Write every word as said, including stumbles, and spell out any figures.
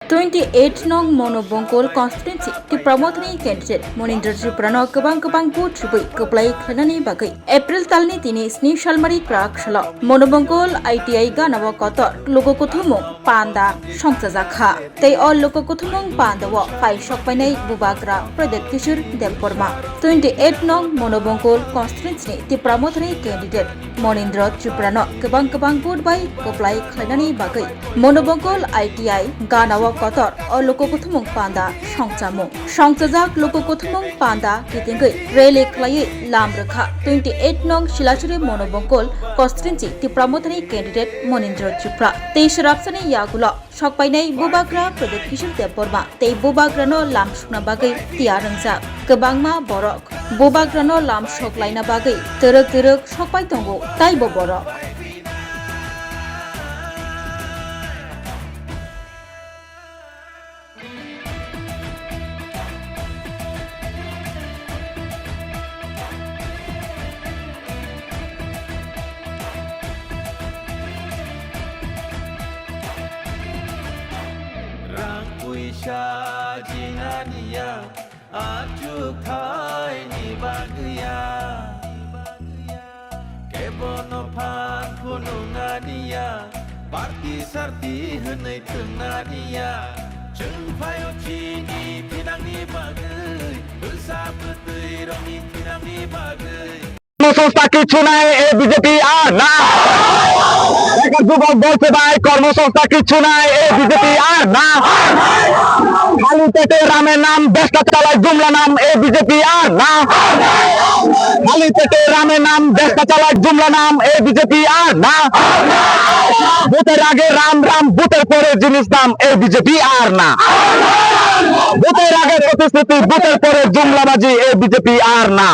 Twenty eight nong Monobongkol constituency Tipra Mothani candidate Monindra Tripura no kwbang kwbang vote rwui kwplai khlainani bagwi April talni tini sni salmari kwrak salo Monobongkol I T I gana o kotor luku kuthumung panda songchajak kha. Tei o luku kuthumung panda o phai sokpainai Bubagra Pradyot Kishore Debbarma. Twenty eight nong Monobongkol constituency ni Tipra Mothani candidate Monindra Tripura no kwbang kwbang vote bai kwplai khlainani bagwi Monobongkol I T I gana o kotor o luku kuthumung panda songchamung. Songchajak luku kuthumung panda kitingwi rally khlaiwi lam rwkha twenty eight nong Silasuri Monobongkol constituency Tipra Mothani candidate Monindra Tripura. Tei swrapsani yagulo sokpainai Bubagra Pradyot Kishore Debbarma tei Bubagrano lam sukna bagwi tiyar wngjak kwbangma borok. Bubagrano lam sok laina bagwi twrwk twrwk sokpai tongo taibo borok. Rang puisa jinani ya, achuk thaini bagwi ya. Kebono phan phunuknani ya, party sarti hwnwi thwngnani ya. Chwng phaio chini thinangni bagwi, bwsa bwtwi rokni thinangni bagwi. Kosong saki chunai A B J P ar na. Ekar jubok bolse bai kormo songstha kichu nai A B J P ar na. Khali pete rame nam deshta chalai jumla nam A B J P ar na. Khali pete rame nam deshta chalai jumla nam A B J P ar na. Voter age ram ram, voter pore jinis nam A B J P ar na. Voter age protisthuti, voter pore jumlabaji A B J P ar na.